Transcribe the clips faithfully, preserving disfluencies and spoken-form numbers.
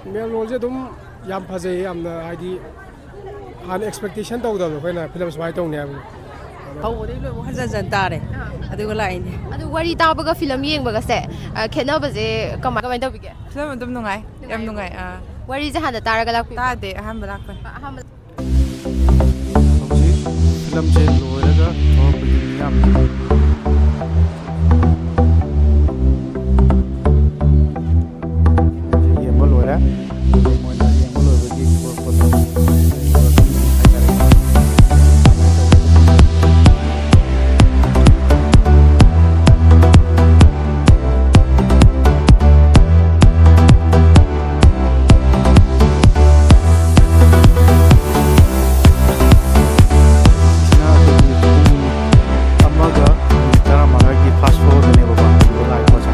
ꯃꯦꯟ ꯔꯣꯜꯁꯦ ꯑꯗꯨꯝ ꯌꯥꯝ ꯐꯖꯩ, ꯌꯥꯝꯅ, ꯍꯥꯏꯗꯤ, ꯍꯥꯟꯅ ꯑꯦꯛꯁꯄꯦꯛꯇꯦꯁꯟ ꯇꯧꯗꯕꯗꯣ ꯑꯩꯈꯣꯏꯅ ꯐꯤꯂꯝ ꯁꯨꯃꯥꯏꯅ ꯇꯧꯅꯤ ꯍꯥꯏꯕꯗꯣ꯫ ꯍꯧꯕꯗꯒꯤ ꯂꯣꯏꯕ ꯍꯟꯖꯟ ꯍꯟꯖꯟ ꯇꯥꯔꯦ꯫ ꯑꯗꯨꯒ ꯂꯥꯛꯏꯅꯦ꯫ ꯑꯗꯨ ꯋꯥꯔꯤ ꯇꯥꯕꯒ ꯐꯤꯂꯝ ꯌꯦꯡꯕꯒꯁꯦ, ꯑ, ꯈꯦꯠꯅꯕꯁꯦ ꯀꯃꯥꯏ ꯀꯃꯥꯏꯅ ꯇꯧꯕꯤꯒꯦ? ꯐꯤꯂꯝ ꯑꯗꯨꯝ ꯅꯨꯡꯉꯥꯏ꯫ ꯌꯥꯝ ꯅꯨꯡꯉꯥꯏ꯫ ꯑꯥ꯫ ꯋꯥꯔꯤꯁꯦ ꯍꯥꯟꯅ ꯇꯥꯔꯒ ꯂꯥꯛꯄꯤꯕ꯭ꯔꯥ? ꯇꯥꯗꯦ, ꯑꯍꯥꯟꯕ ꯂꯥꯛꯄꯅꯤ꯫ ꯑ-, ꯑꯍꯥꯟꯕ ꯍꯧꯖꯤꯛ ꯐꯤꯂꯝꯁꯦ ꯂꯣꯏꯔꯒ ꯊꯣꯛꯂꯛꯄꯒꯤ ꯃꯤꯌꯥꯝꯁꯦ ꯌꯦꯡꯕ ꯂꯣꯏꯔꯦ꯫ ꯃꯣꯏꯅ ꯌꯦꯡꯕ ꯂꯣꯏꯕꯒꯤ ꯊꯣꯛꯂꯛꯄꯗꯣ ꯍꯥꯏꯇꯥꯔꯦ꯫ ꯁꯤꯅ ꯑꯩꯈꯣꯏꯒꯤ ꯄꯨꯡ ꯑꯃꯒ ꯃꯤꯅꯤꯠ ꯇꯔꯥꯃꯉꯥꯒꯤ ꯐꯥꯁ ꯐꯣꯔꯋꯥꯔꯗꯅꯦꯕꯀꯣ, ꯑꯗꯨꯒ ꯂꯥꯛꯏ ꯄꯣꯠꯁꯦ꯫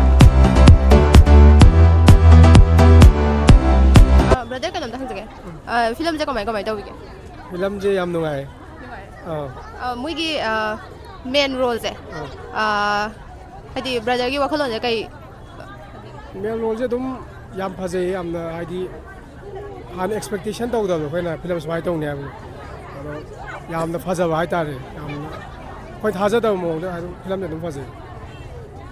ꯑ, ꯕ꯭ꯔꯗꯔ, ꯀꯩꯅꯣꯝꯇ ꯍꯪꯖꯒꯦ꯫ ꯑ, ꯐꯤꯂꯝꯁꯦ ꯀꯃꯥꯏ ꯀꯃꯥꯏ ꯇꯧꯕꯤꯒꯦ? ꯐꯤꯂꯝꯁꯦ ꯌꯥꯝ ꯅꯨꯡꯉꯥꯏ꯫ ꯅꯨꯡꯉꯥꯏ꯫ ꯑꯥ꯫ ꯑ, ꯃꯣꯏꯒꯤ, ꯑ, ꯃꯦꯟ ꯔꯣꯜꯁꯦ, ꯑꯥ꯫ ꯑ, ꯍꯥꯏꯗꯤ ꯕ꯭ꯔꯗꯔꯒꯤ ꯋꯥꯈꯜꯂꯣꯟꯁꯦ ꯀꯩ? ꯃꯦꯟ ꯔꯣꯜꯁꯦ ꯑꯗꯨꯝ ꯌꯥꯝ ꯐꯖꯩ, ꯌꯥꯝꯅ, ꯍꯥꯏꯗꯤ, ꯍꯥꯟꯅ ꯑꯦꯛꯁꯄꯦꯛꯇꯦꯁꯟ ꯇꯧꯗꯕꯗꯣ ꯑꯩꯈꯣꯏꯅ ꯐꯤꯂꯝ ꯁꯨꯃꯥꯏꯅ ꯇꯧꯅꯤ ꯍꯥꯏꯕꯗꯣ꯫ ꯑꯗꯣ ꯌꯥꯝꯅ ꯐꯖꯕ ꯍꯥꯏꯇꯥꯔꯦ, ꯌꯥꯝꯅ ꯑꯩꯈꯣꯏ ꯊꯥꯖꯗꯕ ꯃꯑꯣꯡꯗ ꯑꯗꯨꯝ ꯐꯤꯂꯝꯁꯦ ꯑꯗꯨꯝ ꯐꯖꯩ꯫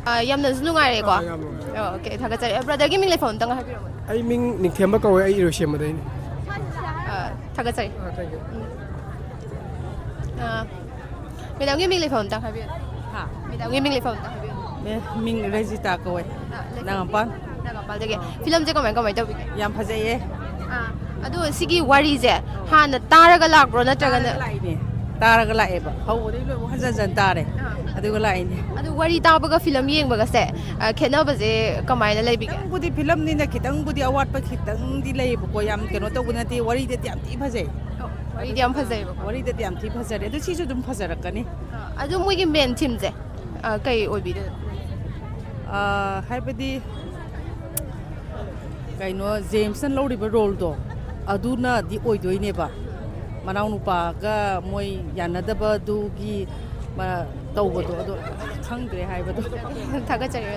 ꯑ, ꯌꯥꯝꯅꯁꯨ ꯅꯨꯡꯉꯥꯏꯔꯦꯀꯣ꯫ ꯑꯥ, ꯌꯥꯝ ꯅꯨꯡꯉꯥꯏꯔꯦ꯫ ꯑꯣ, ꯑꯣꯀꯦ, ꯊꯥꯒꯠꯆꯔꯤ꯫ ꯑ, ꯕ꯭ꯔꯗꯔꯒꯤ ꯃꯤꯡ ꯂꯩꯐꯝ ꯑꯝꯇꯪ ꯍꯥꯏꯕꯤꯔꯝꯃꯣ꯫ ꯑꯩ ꯃꯤꯡ ꯅꯤꯡꯊꯦꯝꯕ ꯀꯧꯋꯦ, ꯑꯩ ꯏꯔꯣꯏꯁꯦꯝꯕꯗꯩꯅꯤ꯫ ꯑ, ꯊꯥꯒꯠꯆꯔꯤ꯫ ꯑꯥ, thank you꯫ ꯎꯝ꯫ ꯑ, ꯃꯦꯗꯥꯝꯒꯤ ꯃꯤꯡ ꯂꯩꯐꯝ ꯑꯝꯇꯪ ꯍꯥꯏꯕꯤꯌꯨ꯫ ꯍꯥ? ꯃꯦꯗꯥꯝꯒꯤ ꯃꯤꯡ ꯂꯩꯐꯝ ꯑꯝꯇꯪ ꯍꯥꯏꯕꯤꯌꯨ꯫ ꯃꯦ-, ꯃꯤꯡ ꯔꯖꯤꯇꯥ ꯀꯧꯋꯦ꯫ ꯑ, ꯂꯩꯐꯝ ꯅꯥꯒꯥꯃꯄꯥꯜ꯫ ꯅꯥꯒꯥꯃꯄꯥꯜꯗꯒꯤ꯫ ꯑꯥ꯫ ꯐꯤꯂꯝꯁꯦ ꯀꯃꯥꯏ ꯀꯃꯥꯏ ꯇꯧꯕꯤꯒꯦ? ꯌꯥꯝ ꯐꯖꯩꯌꯦ꯫ ꯑꯥ, ꯑꯗꯣ ꯁꯤꯒꯤ ꯋꯥꯔꯤꯁꯦ ꯍꯥꯟꯅ ꯇꯥꯔꯒ ꯂꯥꯛꯄ꯭ꯔꯣ ꯅꯠꯇ꯭ꯔꯒꯅ? ꯇꯥꯔꯒ ꯂꯥꯛꯏꯅꯦ꯫ ꯇꯥꯔꯒ ꯂꯥꯛꯑꯦꯕ꯫ ꯍꯧꯕꯗꯒꯤ ꯂꯣꯏꯕ ꯍꯟꯖꯟ ꯍꯟꯖꯟ ꯇꯥꯔꯦ꯫ ꯑꯥ꯫ ꯑꯗꯨꯒ ꯂꯥꯛꯏꯅꯦ꯫ ꯑꯗꯨ ꯋꯥꯔꯤ ꯇꯥꯕꯒ ꯐꯤꯂꯝ ꯌꯦꯡꯕꯒꯁꯦ, ꯑ, ꯈꯦꯠꯅꯕꯁꯦ ꯀꯃꯥꯏꯅ ꯂꯩꯕꯤꯒꯦ? ꯈꯤꯇꯪꯕꯨꯗꯤ ꯐꯤꯂꯝꯅꯤꯅ ꯈꯤꯇꯪꯕꯨꯗꯤ ꯑꯋꯥꯠꯄ ꯈꯤꯇꯪꯗꯤ ꯂꯩꯌꯦꯕꯀꯣ꯫ ꯌꯥꯝ ꯀꯩꯅꯣ ꯇꯧꯕ ꯅꯠꯇꯦ꯫ ꯋꯥꯔꯤꯗꯗꯤ ꯌꯥꯝ ꯊꯤ ꯐꯖꯩ꯫ ꯑꯣ, ꯋꯥꯔꯤꯗꯤ ꯌꯥꯝ ꯐꯖꯩꯌꯦꯕꯀꯣ꯫ ꯋꯥꯔꯤꯗꯗꯤ ꯌꯥꯝ ꯊꯤ ꯐꯖꯔꯦ꯫ ꯑꯗꯨ ꯁꯤꯁꯨ ꯑꯗꯨꯝ ꯐꯖꯔꯛꯀꯅꯤ꯫ ꯑ, ꯑꯗꯨ ꯃꯣꯏꯒꯤ ꯃꯦꯟ ꯊꯤꯝꯁꯦ, ꯑ, ꯀꯩ ꯑꯣꯏꯕꯤꯗꯣꯏꯅꯣ? ꯑ, ꯍꯥꯏꯕꯗꯤ ꯀꯩꯅꯣ, ꯖꯦꯝꯁꯅ ꯂꯧꯔꯤꯕ ꯔꯣꯜꯗꯣ ꯑꯗꯨꯅꯗꯤ ꯑꯣꯏꯗꯣꯏꯅꯦꯕ꯫ ꯃꯅꯥꯎꯅꯨꯄꯥꯒ ꯃꯣꯏ ꯌꯥꯅꯗꯕꯗꯨꯒꯤ ꯃ-, ꯇꯧꯕꯗꯣ, ꯑꯗꯣ ꯈꯪꯗ꯭ꯔꯦ ꯍꯥꯏꯕꯗꯣ꯫ ꯊꯥꯒꯠꯆꯔꯤ꯫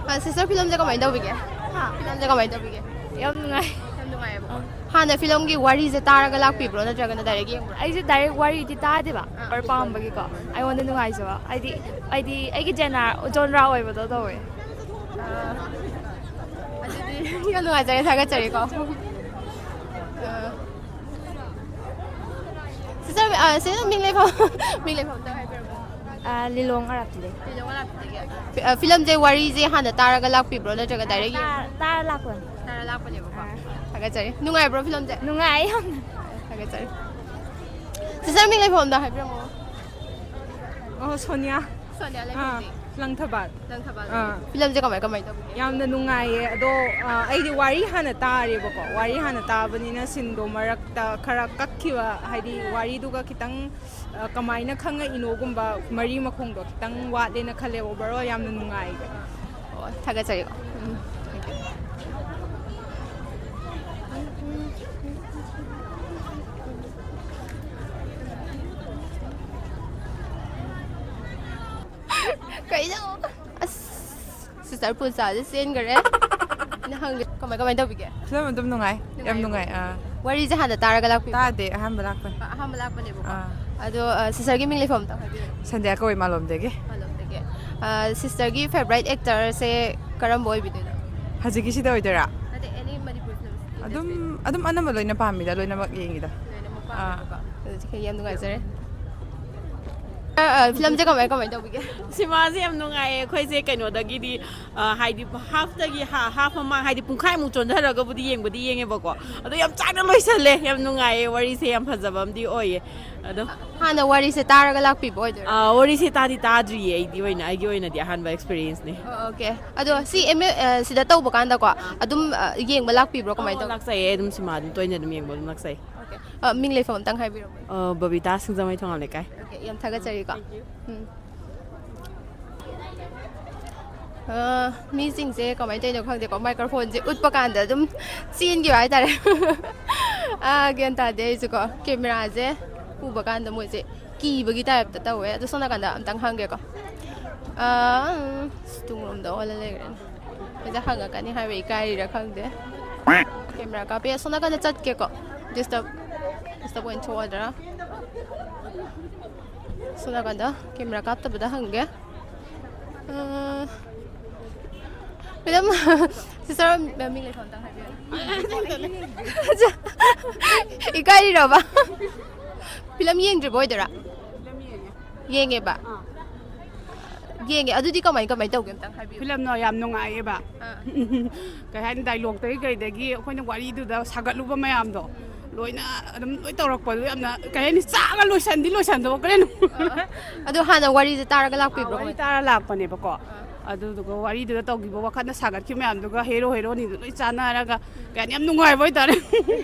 ꯁꯤꯁꯇꯔ, ꯐꯤꯂꯝꯁꯦ ꯀꯃꯥꯏꯅ ꯇꯧꯕꯤꯒꯦ? ꯍꯥ? ꯐꯤꯂꯝꯁꯦ ꯀꯃꯥꯏꯅ ꯇꯧꯕꯤꯒꯦ? ꯌꯥꯝ ꯅꯨꯡꯉꯥꯏ꯫ ꯌꯥꯝ ꯅꯨꯡꯉꯥꯏꯌꯦꯕꯀꯣ꯫ ꯑꯥ꯫ ꯍꯥꯟꯅ ꯐꯤꯂꯝꯒꯤ ꯋꯥꯔꯤꯁꯦ ꯇꯥꯔꯒ ꯂꯥꯛꯄꯤꯕ꯭ꯔꯣ, ꯅꯠꯇ꯭ꯔꯒꯅ ꯗꯥꯏꯔꯦꯛ ꯌꯦꯡꯕ꯭ꯔꯣ? ꯑꯩꯁꯦ ꯗꯥꯏꯔꯦꯛ ꯋꯥꯔꯤꯗꯤ ꯇꯥꯗꯦꯕ, ꯑꯥ꯫ ꯄꯥꯔ ꯄꯥꯝꯕꯒꯤꯀꯣ꯫ ꯑꯩꯉꯣꯟꯗ ꯅꯨꯡꯉꯥꯏꯖꯕ ꯍꯥꯏꯗꯤ, ꯍꯥꯏꯗꯤ ꯑꯩꯒꯤ ꯖꯦꯅꯥ ꯖꯣꯟꯔꯥ ꯑꯣꯏꯕꯗꯣ ꯇꯧꯋꯦ꯫ ꯑꯥ꯫ ꯑꯗꯨꯗꯤ ꯌꯥꯝ ꯅꯨꯡꯉꯥꯏꯖꯔꯦ, ꯊꯥꯒꯠꯆꯔꯤꯀꯣ꯫ ꯑꯥ꯫ ꯁꯤꯁꯇꯔ, ꯑ, ꯁꯤꯁꯇꯔ, ꯃꯤꯡ ꯂꯩꯐꯝ, ꯃꯤꯡ ꯂꯩꯐꯝ ꯑꯝꯇ ꯍꯥꯏꯕꯤꯔꯝꯃꯣ꯫ ꯑ, ꯂꯤꯂꯣꯡ ꯑꯔꯥꯞꯇꯗꯩ꯫ ꯂꯤꯂꯣꯡ ꯑꯔꯥꯞꯇꯗꯒꯤ꯫ ꯐꯤ-, ꯑ, ꯐꯤꯂꯝꯁꯦ, ꯋꯥꯔꯤꯁꯦ ꯍꯥꯟꯅ ꯇꯥꯔꯒ ꯂꯥꯛꯄꯤꯕ꯭ꯔꯣ, ꯅꯠꯇ꯭ꯔꯒ ꯗꯥꯏꯔꯦꯛ ꯌꯦꯡꯕ꯭ꯔꯣ? ꯇꯥꯔ, ꯇꯥꯔ ꯂꯥꯛꯄꯅꯦ꯫ ꯇꯥꯔ ꯂꯥꯛꯄꯅꯦꯕꯀꯣ꯫ ꯑꯥ꯫ ꯊꯥꯒꯠꯆꯔꯤ꯫ ꯅꯨꯡꯉꯥꯏꯕ꯭ꯔꯣ ꯐꯤꯂꯝꯁꯦ? ꯅꯨꯡꯉꯥꯏ ꯌꯥꯝꯅ꯫ ꯊꯥꯒꯠꯆꯔꯤ꯫ ꯁꯤꯁꯇꯔ, ꯃꯤꯡ ꯂꯩꯐꯝ ꯑꯝꯇ ꯍꯥꯏꯕꯤꯔꯝꯃꯣ꯫ ꯑꯣ, ꯁꯣꯅꯤꯌꯥ꯫ ꯁꯣꯅꯤꯌꯥ ꯑꯥ, ꯂꯩꯐꯝꯗꯤ? ꯂꯪꯊꯕꯥꯜ꯫ ꯂꯪꯊꯕꯥꯜ꯫ ꯑꯥ꯫ ꯐꯤꯂꯝꯁꯦ ꯀꯃꯥꯏ, ꯀꯃꯥꯏ ꯇꯧꯒꯦ? ꯌꯥꯝꯅ ꯅꯨꯡꯉꯥꯏꯌꯦ꯫ ꯑꯗꯣ, ꯑꯥ, ꯑꯩꯗꯤ ꯋꯥꯔꯤ ꯍꯥꯟꯅ ꯇꯥꯔꯦꯕꯀꯣ꯫ ꯋꯥꯔꯤ ꯍꯥꯟꯅ ꯇꯥꯕꯅꯤꯅ ꯁꯤꯟꯗꯣ ꯃꯔꯛꯇ ꯈꯔ ꯀꯛꯈꯤꯕ, ꯍꯥꯏꯗꯤ ꯋꯥꯔꯤꯗꯨꯒ ꯈꯤꯇꯪ, ꯑꯥ, ꯀꯃꯥꯏꯅ ꯈꯪꯉꯛꯏꯅꯣꯒꯨꯝꯕ ꯃꯔꯤ ꯃꯈꯣꯡꯗꯣ ꯈꯤꯇꯪ ꯋꯥꯠꯂꯦꯅ ꯈꯜꯂꯦ꯫ Overall ꯌꯥꯝꯅ ꯅꯨꯡꯉꯥꯏꯌꯦ꯫ ꯑꯣ, ꯊꯥꯒꯠꯆꯔꯤꯀꯣ꯫ ꯎꯝ, thank you꯫ ꯀꯩꯅꯣ? ꯑꯁ, ꯁꯤꯁꯇꯔ ꯄꯨꯖꯥꯁꯦ ꯆꯦꯟꯈꯔꯦ꯫ ꯑꯩꯅ ꯍꯪꯒꯦ, ꯀꯃꯥꯏ, ꯀꯃꯥꯏ ꯇꯧꯕꯤꯒꯦ? ꯐꯤꯂꯝ ꯑꯗꯨꯝ ꯅꯨꯡꯉꯥꯏ, ꯌꯥꯝ ꯅꯨꯡꯉꯥꯏꯌꯦꯀꯣ? ꯅꯨꯡꯉꯥꯏ, ꯑꯥ꯫ ꯋꯥꯔꯤꯁꯦ ꯍꯥꯟꯅ ꯇꯥꯔꯒ ꯂꯥꯛꯄꯤꯕ꯭ꯔꯣ? ꯇꯥꯗꯦ, ꯑꯍꯥꯟꯕ ꯂꯥꯛꯄꯅꯤ꯫ ꯑ-, ꯑꯍꯥꯟꯕ ꯂꯥꯛꯄꯅꯦꯕꯀꯣ꯫ ꯑꯥ꯫ ꯑꯗꯣ, ꯑ, ꯁꯤꯁꯇꯔꯒꯤ ꯃꯤꯡ ꯂꯩꯐꯝ ꯑꯝꯇ ꯍꯥꯏꯕꯤꯔꯛꯑꯣ꯫ ꯁꯟꯗ꯭ꯌꯥ ꯀꯧꯏ, ꯃꯥꯂꯣꯝꯗꯒꯤ꯫ ꯃꯥꯂꯣꯝꯗꯒꯤ꯫ ꯑ, ꯁꯤꯁꯇꯔꯒꯤ ꯐꯦꯚꯣꯔꯥꯏꯠ ꯑꯦꯛꯇꯔꯁꯦ ꯀꯔꯝꯕ ꯑꯣꯏꯕꯤꯗꯣꯏꯅꯣ? ꯍꯧꯖꯤꯛꯀꯤꯁꯤꯗ ꯑꯣꯏꯗꯣꯏꯔꯥ? ꯅꯠꯇꯦ, any ꯃꯅꯤꯄꯨꯔ ꯐꯤꯂꯝ ꯑꯗꯨꯝ, ꯏꯟꯗꯁꯇ꯭ꯔꯤꯗ꯫ ꯑꯗꯨꯝ ꯑꯅꯝꯕ ꯂꯣꯏꯅ ꯄꯥꯝꯃꯤꯗ, ꯂꯣꯏꯅꯃꯛ ꯌꯦꯡꯉꯤꯗ꯫ ꯂꯣꯏꯅꯃꯛ ꯑꯥ꯫ ꯄꯥꯝꯃꯦꯕꯀꯣ꯫ ꯑꯗꯨꯗꯤ ꯌꯥꯝ ꯅꯨꯡꯉꯥꯏꯖꯔꯦ꯫ ꯑ, ꯑ, ꯐꯤꯂꯝꯁꯦ ꯀꯃꯥꯏ, ꯀꯃꯥꯏ ꯇꯧꯕꯤꯒꯦ? ꯁꯤꯃꯥꯁꯦ ꯌꯥꯝ ꯅꯨꯡꯉꯥꯏꯌꯦ꯫ ꯑꯩꯈꯣꯏꯁꯦ ꯀꯩꯅꯣꯗꯒꯤꯗꯤ, ꯑ, ꯍꯥꯏꯗꯤ ꯍꯥꯐꯇꯒꯤ ꯍꯥ-, ꯍꯥꯐ ꯃꯃꯥꯡ, ꯍꯥꯏꯗꯤ ꯄꯨꯡꯈꯥꯏꯃꯨꯛ ꯆꯣꯟꯊꯔꯒꯕꯨꯗꯤ ꯌꯦꯡꯕꯗꯤ ꯌꯦꯡꯉꯦꯕꯀꯣ꯫ ꯑꯗꯣ ꯌꯥꯝ ꯆꯥꯛꯅ ꯂꯣꯏꯁꯜꯂꯦ꯫ ꯌꯥꯝ ꯅꯨꯡꯉꯥꯏꯌꯦ꯫ ꯋꯥꯔꯤꯁꯦ ꯌꯥꯝ ꯐꯖꯕ ꯑꯃꯗꯤ ꯑꯣꯏꯌꯦ꯫ ꯑꯗꯣ ꯍꯥꯟꯅ ꯋꯥꯔꯤꯁꯦ ꯇꯥꯔꯒ ꯂꯥꯛꯄꯤꯕ ꯑꯣꯏꯗꯣꯏꯔꯥ? ꯑ, ꯋꯥꯔꯤꯁꯦ ꯇꯥꯗꯤ ꯇꯥꯗ꯭ꯔꯤꯌꯦ ꯑꯩꯗꯤ ꯑꯣꯏꯅ, ꯑꯩꯒꯤ ꯑꯣꯏꯅꯗꯤ ꯑꯍꯥꯟꯕ ꯑꯦꯛꯁꯄꯤꯔꯤꯌꯦꯟꯁꯅꯦ꯫ ꯑꯣ, ꯑꯣꯀꯦ꯫ ꯑꯗꯣ ꯁꯤ ꯑꯦꯝ ꯑꯦ, ꯑ, ꯁꯤꯗ ꯇꯧꯕ ꯀꯥꯟꯗꯀꯣ, ꯑꯗꯨꯝ, ꯑ, ꯌꯦꯡꯕ ꯂꯥꯛꯄꯤꯕ꯭ꯔꯣ? ꯀꯃꯥꯏꯅ ꯑꯣ, ꯇꯧ- ꯂꯥꯛꯆꯩꯌꯦ꯫ ꯑꯗꯨꯝ ꯁꯤꯃꯥ ꯑꯗꯨꯝ ꯇꯣꯏꯅ ꯑꯗꯨꯝ ꯌꯦꯡꯕ ꯑꯗꯨꯝ ꯂꯥꯛꯆꯩ꯫ ꯑꯣꯀꯦ꯫ ꯑ, ꯃꯤꯡ ꯂꯩꯐꯝ ꯑꯝꯇꯪ ꯍꯥꯏꯕꯤꯔꯝꯃꯣ꯫ ꯑ, ꯕꯕꯤꯇꯥ, ꯁꯤꯡꯖꯃꯩ ꯊꯣꯉꯥꯝ ꯂꯩꯀꯥꯏ꯫ ꯑꯣꯀꯦ, ꯌꯥꯝ ꯊꯥꯒꯠꯆꯔꯤꯀꯣ꯫ Thank you. ꯎꯝ꯫ ꯑ, ꯃꯤꯁꯤꯡꯁꯦ ꯀꯃꯥꯏꯅ ꯇꯧꯔꯤꯅꯣ ꯈꯪꯗꯦꯀꯣ, ꯃꯥꯏꯀ꯭ꯔꯣꯐꯣꯟꯁꯦ ꯎꯠꯄ ꯀꯥꯟꯗ ꯑꯗꯨꯝ ꯆꯦꯟꯈꯤꯕ ꯍꯥꯏꯇꯥꯔꯦ꯫ ꯑ, ꯒ꯭ꯌꯥꯟ ꯇꯥꯗꯦ ꯑꯩꯁꯨꯀꯣ, ꯀꯦꯃꯦꯔꯥꯁꯦ ꯎꯕ ꯀꯥꯟꯗ ꯃꯣꯏꯁꯦ ꯀꯤꯕꯒꯤ ꯇꯥꯏꯞꯇ ꯇꯧꯋꯦ꯫ ꯑꯗꯣ ꯁꯣꯝ ꯅꯥꯀꯟꯗ ꯑꯝꯇꯪ ꯍꯪꯒꯦꯀꯣ꯫ ꯑꯥ, ꯎꯝ, ꯇꯨꯡꯂꯣꯝꯗ ꯑꯣꯜꯂ ꯂꯩꯈ꯭ꯔꯦꯅꯦ꯫ ꯍꯧꯖꯤꯛ ꯍꯪꯉꯛꯀꯅꯤ ꯍꯥꯏꯕ ꯏꯀꯥꯏꯔꯤꯔꯥ ꯈꯪꯗꯦ꯫ ꯀꯦꯃꯦꯔꯥ ꯀꯥꯞꯄꯦ꯫ ꯑꯁꯣꯝ ꯅꯥꯀꯟꯗ ꯆꯠꯀꯦꯀꯣ꯫ ꯗꯤꯁꯇꯔꯕ, ꯗꯤꯁꯇꯔꯕ ꯑꯣꯏꯅ ꯊꯣꯛꯑꯗ꯭ꯔꯥ? ꯑꯁꯣꯝ ꯅꯥꯀꯟꯗ ꯀꯦꯃꯦꯔꯥ ꯀꯥꯞꯇꯕꯗ ꯍꯪꯒꯦ꯫ ꯑꯥ, ꯃꯦꯗꯥꯝ, ꯁꯤꯁꯇꯔ, ꯃꯃꯤꯡ ꯂꯩꯐꯝ ꯑꯝꯇꯪ ꯍꯥꯏꯕꯤꯌꯨ꯫ ꯏꯀꯥꯏꯔꯤꯔꯕ? ꯐꯤꯂꯝ ꯌꯦꯡꯗ꯭ꯔꯤꯕ ꯑꯣꯏꯗꯣꯏꯔꯥ? ꯌꯦꯡꯉꯦꯕ? ꯌꯦꯡꯉꯦ꯫ ꯑꯗꯨꯗꯤ ꯀꯃꯥꯏ ꯀꯃꯥꯏ ꯇꯧꯒꯦ ꯑꯝꯇꯪ ꯍꯥꯏꯕꯤꯌꯨ꯫ ꯐꯤꯂꯝꯗꯣ ꯌꯥꯝ ꯅꯨꯡꯉꯥꯏꯌꯦꯕ꯫ ꯑꯥ꯫ ꯀꯩ ꯍꯥꯏꯅꯤ, ꯗꯥꯏꯂꯣꯛꯇꯒꯤ ꯀꯩꯗꯒꯤ ꯑꯩꯈꯣꯏꯅ ꯋꯥꯔꯤꯗꯨꯗ ꯁꯥꯒꯠꯂꯨꯕ ꯃꯌꯥꯝꯗꯣ ꯂꯣꯏꯅ ꯑꯗꯨꯝ ꯂꯣꯏ ꯇꯧꯔꯛꯄꯗꯣ ꯌꯥꯝꯅ, ꯀꯩ ꯍꯥꯏꯅꯤ, ꯆꯥꯒ ꯂꯣꯏꯁꯟꯗꯤ ꯂꯣꯏꯁꯟꯗꯣꯛꯈ꯭ꯔꯦ꯫ ꯑꯗꯣ ꯍꯥꯟꯅ ꯋꯥꯔꯤꯁꯦ ꯇꯥꯔꯒ ꯂꯥꯛꯄꯤꯕ꯭ꯔꯣ? ꯋꯥꯔꯤ ꯇꯥꯔ ꯂꯥꯛꯄꯅꯦꯕꯀꯣ꯫ ꯑꯗꯨꯗꯨꯒ ꯋꯥꯔꯤꯗꯨꯗ ꯇꯧꯈꯤꯕ ꯋꯥꯈꯜꯅ ꯁꯥꯒꯠꯈꯤꯕ ꯃꯌꯥꯝꯗꯨꯒ ꯍꯦꯔꯣ ꯍꯦꯔꯣꯅꯤꯗꯨ ꯂꯣꯏ ꯆꯥꯟꯅꯔꯒ ꯀꯩ ꯍꯥꯏꯅꯤ, ꯌꯥꯝ ꯅꯨꯡꯉꯥꯏꯕ ꯑꯣꯏꯇꯥꯔꯦ꯫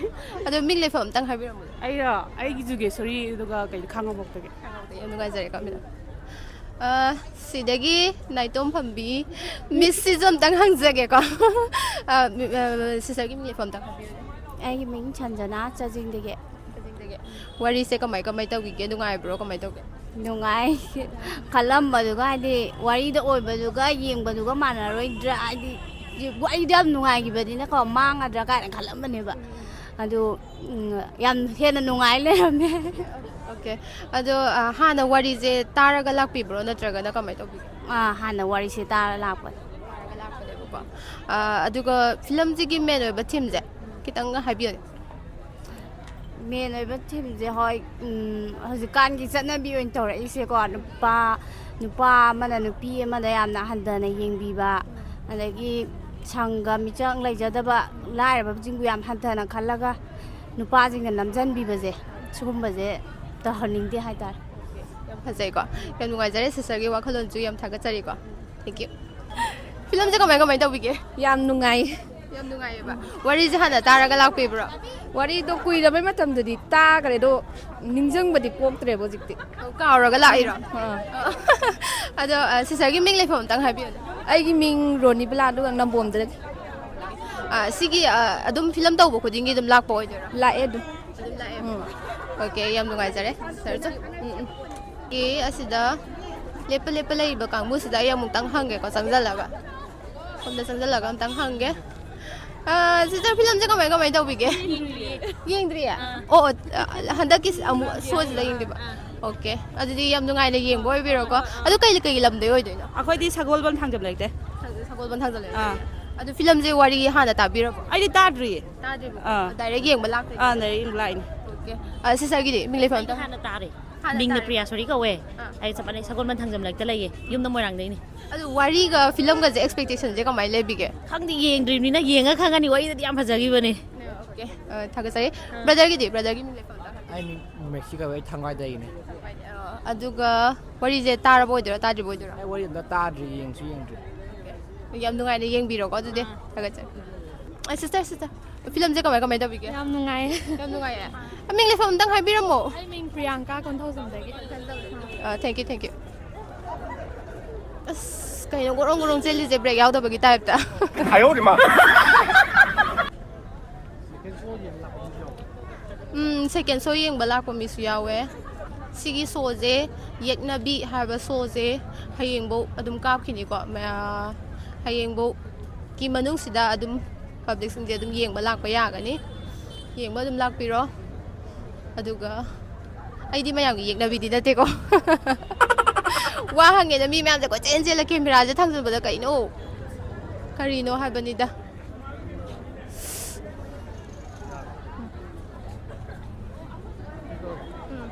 ꯑꯗꯣ ꯃꯤꯡ ꯂꯩꯐꯝ ꯑꯝꯇꯪ ꯍꯥꯏꯕꯤꯔꯝꯃꯨꯅꯦ꯫ ꯑꯩꯔꯣ? ꯑꯩꯒꯤ ꯖꯨꯒꯦꯁꯣꯔꯤ, ꯑꯗꯨꯒ ꯀꯩꯅꯣ, ꯈꯥꯉꯕꯣꯛꯇꯒꯤ꯫ ꯌꯥꯝ ꯅꯨꯡꯉꯥꯏꯖꯔꯦꯀꯣ, ꯃꯦꯗꯥꯝ꯫ ꯑ, ꯁꯤꯗꯒꯤ ꯅꯥꯏꯇꯣꯝ ꯐꯝꯕꯤ ꯃꯤꯁꯁꯤꯁꯨ ꯑꯝꯇꯪ ꯍꯪꯖꯒꯦꯀꯣ꯫ ꯑ, ꯃꯤ-, ꯑ, ꯁꯤꯁꯇꯔꯒꯤ ꯃꯤꯡ ꯂꯩꯐꯝ ꯑꯝꯇꯪ ꯍꯥꯏꯕꯤꯌꯨꯅꯦ꯫ ꯑꯩꯒꯤ ꯃꯤꯡ ꯁꯟꯖꯅꯥ, ꯆꯥꯖꯤꯡꯗꯒꯤ꯫ ꯆꯥꯖꯤꯡꯗꯒꯤ꯫ ꯋꯥꯔꯤꯁꯦ ꯀꯃꯥꯏ ꯀꯃꯥꯏ ꯇꯧꯈꯤꯒꯦ? ꯅꯨꯡꯉꯥꯏꯕ꯭ꯔꯣ? ꯀꯃꯥꯏ ꯇꯧꯒꯦ? ꯅꯨꯡꯉꯥꯏ꯫ ꯈꯜꯂꯝꯕꯗꯨꯒ, ꯍꯥꯏꯗꯤ, ꯋꯥꯔꯤꯗ ꯑꯣꯏꯕꯗꯨꯒ ꯌꯦꯡꯕꯗꯨꯒ ꯃꯥꯟꯅꯔꯣꯏꯗ꯭ꯔꯥ? ꯍꯥꯏꯗꯤ, ꯋꯥꯔꯤꯗꯣ ꯌꯥꯝ ꯅꯨꯡꯉꯥꯏꯈꯤꯕꯅꯤꯅꯀꯣ, ꯃꯥꯡꯒꯗ꯭ꯔꯥ ꯀꯥꯏꯅ ꯈꯜꯂꯝꯕꯅꯦꯕ꯫ ꯑꯗꯨ, ꯎꯝ, ꯌꯥꯝ ꯍꯦꯟꯅ ꯅꯨꯡꯉꯥꯏ ꯂꯩꯔꯝꯃꯦ꯫ ꯑꯣꯀꯦ꯫ ꯑꯗꯣ, ꯑ, ꯍꯥꯟꯅ ꯋꯥꯔꯤꯁꯦ ꯇꯥꯔꯒ ꯂꯥꯛꯄꯤꯕ꯭ꯔꯣ, ꯅꯠꯇ꯭ꯔꯒꯅ ꯀꯃꯥꯏꯅ ꯇꯧꯕꯤꯒꯦ? ꯑꯥ, ꯍꯥꯟꯅ ꯋꯥꯔꯤꯁꯦ ꯇꯥꯔ ꯂꯥꯛꯄꯅꯦ꯫ ꯇꯥꯔꯒ ꯂꯥꯛꯄꯅꯦꯕꯀꯣ꯫ ꯑ, ꯑꯗꯨꯒ ꯐꯤꯂꯝꯁꯤꯒꯤ ꯃꯦꯟ ꯑꯣꯏꯕ ꯊꯤꯝꯁꯦ ꯈꯤꯇꯪ ꯍꯥꯏꯕꯤꯌꯨꯅꯦ꯫ ꯃꯦꯟ ꯑꯣꯏꯕ ꯊꯤꯝꯁꯦ, ꯍꯣꯏ, ꯎꯝ, ꯍꯧꯖꯤꯛꯀꯥꯟꯒꯤ ꯆꯠꯅꯕꯤ ꯑꯣꯏꯅ ꯇꯧꯔꯛꯏꯁꯦꯀꯣ, ꯅꯨꯄꯥ, ꯅꯨꯄꯥ ꯑꯃꯅ ꯅꯨꯄꯤ ꯑꯃꯗ ꯌꯥꯝꯅ ꯍꯟꯊꯅ ꯌꯦꯡꯕꯤꯕ, ꯑꯗꯒꯤ ꯁꯪꯒ ꯃꯤꯆꯪ ꯂꯩꯖꯗꯕ ꯂꯥꯏꯔꯕꯁꯤꯡꯕꯨ ꯌꯥꯝ ꯍꯟꯊꯅ ꯈꯜꯂꯒ ꯅꯨꯄꯥꯁꯤꯡꯅ ꯅꯝꯖꯟꯕꯤꯕꯁꯦ, ꯁꯤꯒꯨꯝꯕꯁꯦ ꯇꯧꯍꯟꯅꯤꯡꯗꯦ ꯍꯥꯏꯇꯥꯔꯦ꯫ ꯌꯥꯝ ꯐꯖꯩꯀꯣ꯫ ꯌꯥꯝ ꯅꯨꯡꯉꯥꯏꯖꯔꯦ ꯁꯤꯁꯇꯔꯒꯤ ꯋꯥꯈꯜꯂꯣꯟꯁꯨ ꯌꯥꯝ ꯊꯥꯒꯠꯆꯔꯤꯀꯣ꯫ Thank you꯫ ꯐꯤꯂꯝꯁꯦ ꯀꯃꯥꯏ ꯀꯃꯥꯏ ꯇꯧꯕꯤꯒꯦ? ꯌꯥꯝ ꯅꯨꯡꯉꯥꯏ꯫ ꯌꯥꯝ ꯅꯨꯡꯉꯥꯏꯌꯦꯕ꯫ ꯋꯥꯔꯤꯁꯦ ꯍꯥꯟꯅ ꯇꯥꯔꯒ ꯂꯥꯛꯄꯤꯕ꯭ꯔꯣ? ꯋꯥꯔꯤꯗꯣ ꯀꯨꯏꯔꯕꯩ ꯃꯇꯝꯗꯗꯤ ꯇꯥꯈ꯭ꯔꯦ, ꯑꯗꯣ ꯅꯤꯡꯁꯤꯡꯕꯗꯤ ꯄꯣꯛꯇ꯭ꯔꯦꯕ ꯍꯧꯖꯤꯛꯇꯤ꯫ ꯑꯣ, ꯀꯥꯎꯔꯒ ꯂꯥꯛꯏꯔꯣ? ꯑꯥ꯫ ꯑꯗꯣ, ꯑ, ꯁꯤꯁꯇꯔꯒꯤ ꯃꯤꯡ ꯂꯩꯐꯝ ꯑꯝꯇꯪ ꯍꯥꯏꯕꯤꯌꯨꯅꯦ꯫ ꯑꯩꯒꯤ ꯃꯤꯡ ꯔꯣꯅꯤꯕꯂꯥ, ꯑꯗꯨꯒ ꯅꯝꯕꯣꯝꯗꯒꯤ꯫ ꯑ, ꯁꯤꯒꯤ, ꯑ, ꯑꯗꯨꯝ ꯐꯤꯂꯝ ꯇꯧꯕ ꯈꯨꯗꯤꯡꯒꯤ ꯑꯗꯨꯝ ꯂꯥꯛꯄ ꯑꯣꯏꯗꯣꯏꯔꯣ? ꯂꯥꯛꯑꯦ ꯑꯗꯨꯝ꯫ ꯑꯗꯨꯝ ꯂꯥꯛꯑꯦ? ꯎꯝ꯫ ꯑꯣꯀꯦ, ꯌꯥꯝ ꯅꯨꯡꯉꯥꯏꯖꯔꯦ, ꯁꯤꯁꯇꯔ꯫ ꯎꯝ, ꯎꯝ꯫ ꯑꯦ, ꯑꯁꯤꯗ ꯂꯦꯞꯄ ꯂꯦꯞꯄ ꯂꯩꯔꯤꯕ ꯀꯥꯡꯕꯨꯁꯤꯗ ꯑꯩ ꯑꯃꯨꯛꯇꯪ ꯍꯪꯒꯦꯀꯣ, ꯆꯪꯁꯤꯜꯂꯒ꯫ ꯁꯣꯝꯗ ꯆꯪꯁꯤꯜꯂꯒ ꯑꯝꯇꯪ ꯍꯪꯒꯦ꯫ ꯑꯥ, ꯁꯤꯁꯇꯔ, ꯐꯤꯂꯝꯁꯦ ꯀꯃꯥꯏ ꯀꯃꯥꯏ ꯇꯧꯕꯤꯒꯦ? ꯌꯦꯡꯗ꯭ꯔꯤꯌꯦ? ꯑꯣ, ꯑꯣ, ꯑ, ꯍꯟꯗꯛꯀꯤ ꯑꯃꯨꯛ ꯁꯣꯁꯤꯗ ꯌꯦꯡꯗꯣꯏꯕ? ꯑꯣꯀꯦ꯫ ꯑꯗꯨꯗꯤ ꯌꯥꯝ ꯅꯨꯡꯉꯥꯏꯅ ꯌꯦꯡꯕ ꯑꯣꯏꯕꯤꯔꯣꯀꯣ꯫ ꯑꯗꯨ ꯀꯩ ꯀꯩ ꯂꯝꯗꯩ ꯑꯣꯏꯗꯣꯏꯅꯣ? ꯑꯩꯈꯣꯏꯗꯤ ꯁꯒꯣꯜꯕꯟ ꯊꯥꯡꯖꯝ ꯂꯩꯇꯦ꯫ ꯁꯒꯣꯜꯕꯟ ꯊꯥꯡꯖꯝ ꯂꯩꯇꯦ꯫ ꯑꯥ꯫ ꯑꯗꯨ ꯐꯤꯂꯝꯁꯦ ꯋꯥꯔꯤ ꯍꯥꯟꯅ ꯇꯥꯕꯤꯔꯕꯣ? ꯑꯩꯗꯤ ꯇꯥꯗ꯭ꯔꯤꯌꯦ꯫ ꯇꯥꯗ꯭ꯔꯤꯕꯣ? ꯑꯥ꯫ ꯗꯥꯏꯔꯦꯛ ꯌꯦꯡꯕ ꯂꯥꯛꯇꯣꯏꯅꯦ? ꯑꯥ, ꯗꯥꯏꯔꯦꯛ ꯌꯦꯡꯕ ꯂꯥꯛꯏꯅꯦ꯫ ꯑꯣꯀꯦ꯫ ꯑ, ꯁꯤꯁꯇꯔꯒꯤꯗꯤ ꯃꯤꯡ ꯂꯩꯐꯝ ꯑꯩꯗꯤ ꯑꯝꯇ? ꯍꯥꯟꯅ ꯇꯥꯔꯦ꯫ ꯍꯥꯟꯅ ꯃꯤꯡꯅ ꯇꯥꯔꯦ꯫ ꯄ꯭ꯔꯤꯌꯥꯁꯣꯔꯤ ꯀꯧꯋꯦ꯫ ꯑꯥ꯫ ꯑꯩ ꯆꯞ ꯃꯥꯟꯅꯩ, ꯁꯒꯣꯜꯕꯟ ꯊꯥꯡꯖꯝ ꯂꯩꯔꯛꯇ ꯂꯩꯌꯦ꯫ ꯌꯨꯝꯅ ꯃꯣꯏꯔꯥꯡꯗꯩꯅꯤ꯫ ꯑꯗꯨ ꯋꯥꯔꯤꯒ ꯐꯤꯂꯝꯒꯁꯦ expectationꯁꯦ ꯀꯃꯥꯏꯅ ꯂꯩꯕꯤꯒꯦ? ꯈꯪꯗꯦ, ꯌꯦꯡꯗ꯭ꯔꯤꯕꯅꯤꯅ ꯌꯦꯡꯉ ꯈꯪꯉꯅꯤ꯫ ꯋꯥꯔꯤꯗꯗꯤ ꯌꯥꯝ ꯐꯖꯈꯤꯕꯅꯦ꯫ ꯑꯣꯀꯦ꯫ ꯑ, ꯊꯥꯒꯠꯆꯔꯤ꯫ ꯑꯥ꯫ Brotherꯒꯤꯗꯤ? Brotherꯒꯤ ꯃꯤꯡ ꯂꯩꯐꯝ ꯑꯝꯇ ꯍꯥꯏꯕꯤꯌꯨ꯫ ꯑꯩ ꯃꯤꯡ ꯃꯦꯛꯁꯤ ꯀꯧꯋꯦ, ꯑꯩ ꯊꯥꯡꯒꯥꯏꯗꯩꯅꯦ꯫ ꯑ, ꯑꯗꯨꯒ ꯋꯥꯔꯤꯁꯦ ꯇꯥꯔꯕ ꯑꯣꯏꯗꯣꯏꯔꯥ, ꯇꯥꯗ꯭ꯔꯤꯕ ꯑꯣꯏꯗꯣꯏꯔꯥ? ꯑꯩ ꯋꯥꯔꯤ ꯑꯝꯇ ꯇꯥꯗ꯭ꯔꯤ, ꯌꯦꯡꯁꯨ ꯌꯦꯡꯗ꯭ꯔꯤ꯫ ꯑꯣꯀꯦ꯫ ꯌꯥꯝ ꯅꯨꯡꯉꯥꯏꯅ ꯌꯦꯡꯕꯤꯔꯣꯀꯣ ꯑꯗꯨꯗꯤ꯫ ꯑꯥ꯫ ꯊꯥꯒꯠꯆꯔꯤ꯫ ꯑ, ꯁꯤꯁꯇꯔ, ꯁꯤꯁꯇꯔ, ꯐꯤꯂꯝꯁꯦ ꯀꯃꯥꯏ ꯀꯃꯥꯏ ꯇꯧꯕꯤꯒꯦ? ꯌꯥꯝ ꯅꯨꯡꯉꯥꯏꯌꯦ꯫ ꯌꯥꯝ ꯅꯨꯡꯉꯥꯏꯌꯦ? ꯑ, ꯃꯤꯡ ꯂꯩꯐꯝ ꯑꯝꯇꯪ ꯍꯥꯏꯕꯤꯔꯝꯃꯣ꯫ ꯑꯩ ꯃꯤꯡ ꯄ꯭ꯔꯤꯌꯥꯡꯀꯥ ꯀꯣꯟꯊꯧꯖꯝꯗꯒꯤ꯫ ꯑ, thank you, thank you꯫ ꯑꯁ, ꯀꯩꯅꯣ ꯒꯣꯔꯣꯡ ꯒꯣꯔꯣꯡ ꯆꯦꯜꯂꯤꯁꯦ, break ꯌꯥꯎꯗꯕꯒꯤ typeꯇ? ꯎꯝ, second show ꯌꯦꯡꯕ ꯂꯥꯛꯄ ꯃꯤꯁꯨ ꯌꯥꯎꯋꯦ꯫ ꯁꯤꯒꯤ showꯁꯦ, ꯌꯦꯛꯅꯕꯤ ꯍꯥꯏꯕ showꯁꯦ ꯍꯌꯦꯡꯕꯧ ꯑꯗꯨꯝ ꯀꯥꯞꯈꯤꯅꯤꯀꯣ꯫ ꯃꯌꯥ-, ꯍꯌꯦꯡꯕꯧꯀꯤ ꯃꯅꯨꯡꯁꯤꯗ ꯑꯗꯨꯝ publicꯁꯤꯡꯁꯦ ꯑꯗꯨꯝ ꯌꯦꯡꯕ ꯂꯥꯛꯄ ꯌꯥꯒꯅꯤ꯫ ꯌꯦꯡꯕ ꯑꯗꯨꯝ ꯂꯥꯛꯄꯤꯔꯣ꯫ ꯑꯗꯨꯒ ꯑꯩꯗꯤ ꯃꯌꯥꯝꯒꯤ ꯌꯦꯛꯅꯕꯤꯗꯤ ꯅꯠꯇꯦꯀꯣ꯫ ꯋꯥ ꯍꯪꯉꯦꯅ ꯃꯤ ꯃꯌꯥꯝꯁꯦ ꯀꯣꯏꯆꯦꯟ ꯆꯦꯜꯂ cameraꯁꯦ ꯊꯥꯡꯖꯟꯕꯗ ꯀꯩꯅꯣ? ꯀꯔꯤꯅꯣ ꯍꯥꯏꯕꯅꯤꯗ꯫ ꯎꯝ꯫